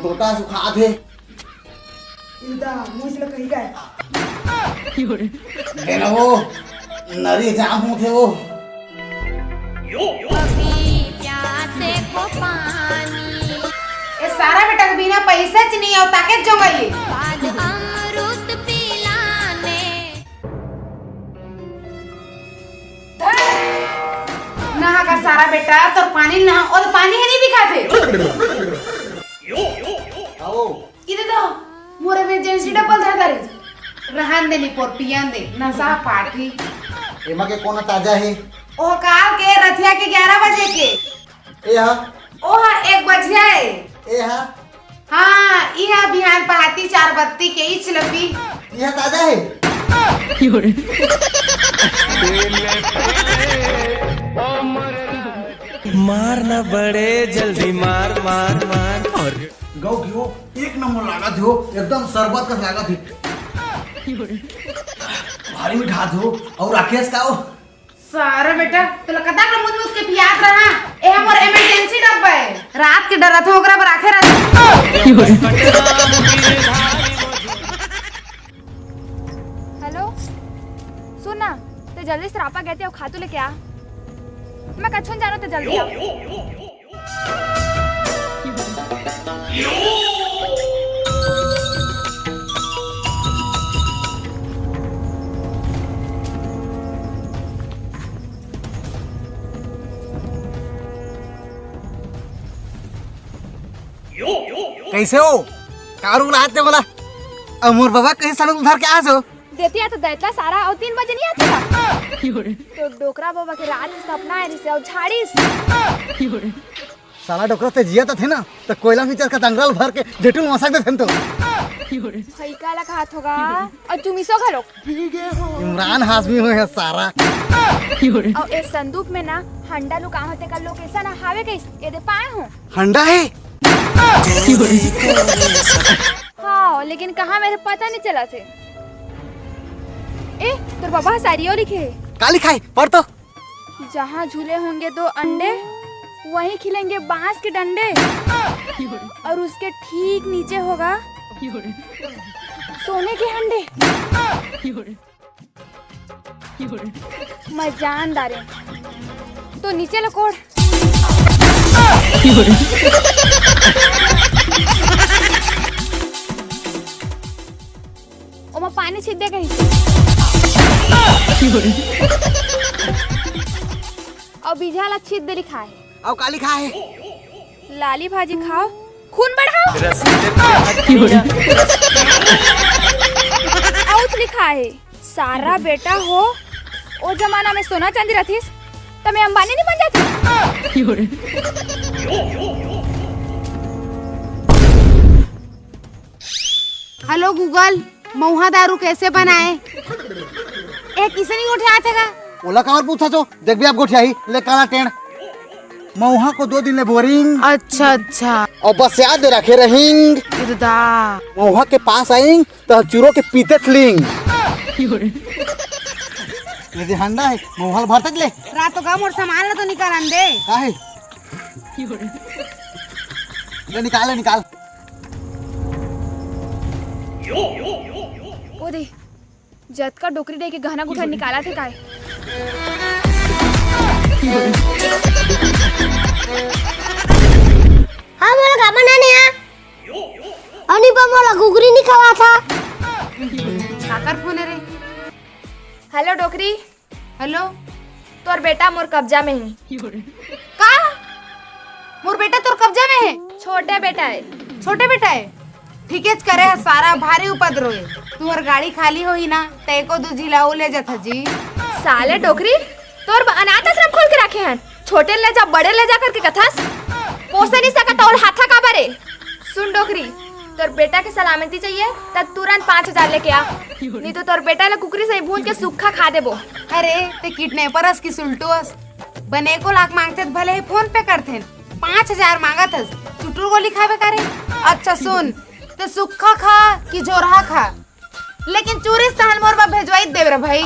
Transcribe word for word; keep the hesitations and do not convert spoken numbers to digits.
छोटा सुखात हे। इल्दा, मुझ ल कही गए। देना वो, नरी जाम होथे वो। अभी प्यासे को पानी। ए सारा बेटा के बिना पैसा च नहीं आओ, ताके जोंगा ये। आज अमृत पिलाने। धर। नहा का सारा बेटा, तोर पानी नहा, और पानी ही नहीं दिखाते। आओ। इधर तो मोर इमरजेंसी डब्बल धर दे। रहन दे, निपोर पियन दे, नशा पार्टी। एमा के कोन ताजा हे? ओ काल के रथिया के ग्यारह बजे के। ए हा? ओ हा एक बजिया हे। ए हा? हाँ, इहा बिहान पहाती चार बत्ती के इचलपी। इहा ताजा हे? मार ना बड़े, जल्दी मार, मार, मार। और गौ घियो एक नंबर लागत हो, एकदम शरबत का लागत है। भारी मिठास हो। और राकेश का हो? सारा बेटा, तोला कतक ल मुंद मुंद के पियात रहा। ए हमर इमरजेंसी डब्बा हे। रात के डरत हो, ओकरा बर आखे रहत। हेलो, सुन ना, ते जल्दी से रापा गए थे और खातू लेके आ। मैं कछुन जानो, ते जल्दी आ। कैसे हो? कारू रात दे बोला। अमूर बाबा कहीं सड़क उधर के आ जाओ। देतिया तो दैतला सारा, और तीन बजे नहीं आते का? तो डोकरा बाबा के रात के सपना है, रिसे और झाड़ीस। साला डोकरा ते जिया तो थे ना, तो कोयला में चल के दंगल भर के डेटुल मसक दे थे तो। भई काला खात होगा, और चुमिसो घलो। इमरान हाशमी हुए हैं सारा। और इस संदूक में ना हंडा लुका होते का लोकेशन हावे कइस, ये दे पाए हो। हंडा है? हाँ, लेकिन कहाँ मेरे पता नहीं चला थे। ए, तोर बाबा सारियो लिखे है। का लिखा है? पढ़ तो। जहाँ झूले होंगे दो अंडे, वहीं खिलेंगे बांस के डंडे। और उसके ठीक नीचे होगा सोने के हंडे। मैं जान डारे, तो नीचे लकोड़। ओमा पानी छिट दे कहीं। और बीजा ला छिट दे लिखा है। और का लिखा है? लाली भाजी खाओ, खून बढ़ाओ। औच लिखा है, सारा बेटा हो, ओ जमाना में सोना चांदी रथिस, त मैं अंबानी नहीं बन जाती। हेलो गूगल, मऊहा दारू कैसे बनाए? ए, किसे नहीं उठे आथे का? ओला काबर पूछा छो? देख भी आप गोठियाही, ले काला टेंड़। मऊहा को दो दिन ले बोरिंग। अच्छा, अच्छा। और बस याद रखे रहिंग। इरदा। मऊहा के पास आइंग, तो चूरो के पीते चलिंग। ये दे हंडा है, मऊहा ल भरतक ले। रात तो गम और सामान ला तो निकाल आन दे। काहे? ले निकाल, ले निकाल। ओ दे, जतका डोकरी डे के गहना गुठा निकाला थे काय? हाँ, मोला का बनाने आ? अनी बा मोला घुघरी नहीं खवा था। काकर फोन रे? हेलो डोकरी। हेलो। तोर बेटा मोर कब्जा में हे। का? मोर बेटा तोर कब्जा में हे? छोटे बेटा हे। छोटे बेटा हे? ठीकेच करे हे सारा, भारी उपद्रव हे। तुहर गाड़ी खाली होही ना, त एको दू झिला अउ ले जथा जी। साले डोकरी, तोर ब-, अनाथ आश्रम खोल के रखे हन। छोटे ले जा, बड़े ले जा करके कथस। पोसे नहीं सकत, और हाथा काबर हे? सुन डोकरी, तोर बेटा के सलामती चाहिए, त तुरंत पाँच हजार लेके आ, नहीं तो तोर बेटा ला कुकरी से भूंज के सुक्खा खा देबो। अरे, ते किडनैपर अस की सुल्टू अस? बने को लाख मांगथे त भले ही फोन पे करथे, पाँच हजार मांगत हस, चुटुर गोली खाबे का रे? अच्छा सुन, ते सुक्खा खा कि झोरहा खा, लेकिन चूरिस तहन मोर बर भेजवाई देव रे भाई।